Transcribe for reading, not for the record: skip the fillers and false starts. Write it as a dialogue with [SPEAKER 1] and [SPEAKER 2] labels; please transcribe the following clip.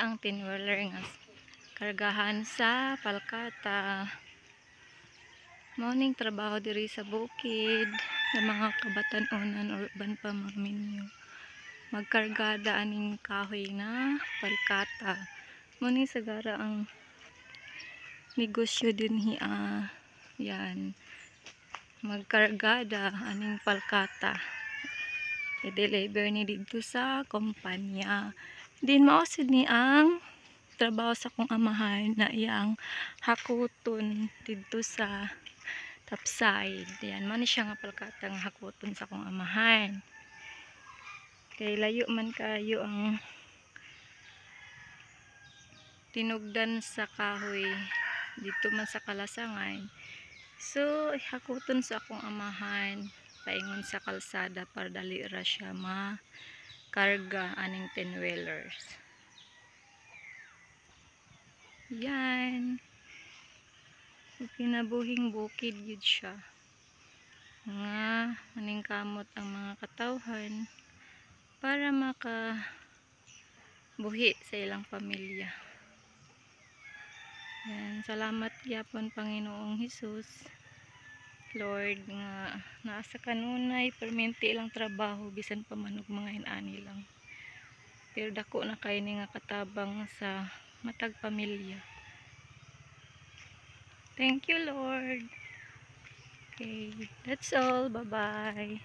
[SPEAKER 1] ang 10-wheeler nga kargahan sa palkata. Mao ning trabaho diri sa bukid ng mga kabatan-onan or uban pa mga minyo. Magkargada aning kahoy na palkata. Mao ning sagara ang negosyo dinhi ah. Yan. Magkargada aning palkata. I-deliver ni didto sa kumpanya. Din mao sad ni ang trabaho sa akong amahan na iyang hakuton didto sa topside. Yan, mao ni siya nga palkata nga hakuton sa akong amahan. Kay layo man kayo ang tinugdan sa kahoy dito man sa kalasangan. So, hakuton sa akong amahan paingon sa kalsada para dali ra siya makarga aning 10 wheelers. Yan. Kinabuhing bukid yun siya. Nga maningkamot ang mga katawhan para maka buhi sa ilang pamilya. Yan, salamat gyapon, Panginoong Hesus. Lord, nga naa sa kanunay permente ilang trabaho bisan pa man og mga inani lang. Pero dako na kay ni nga katabang sa matag pamilya. Thank you, Lord. Okay, that's all. Bye-bye.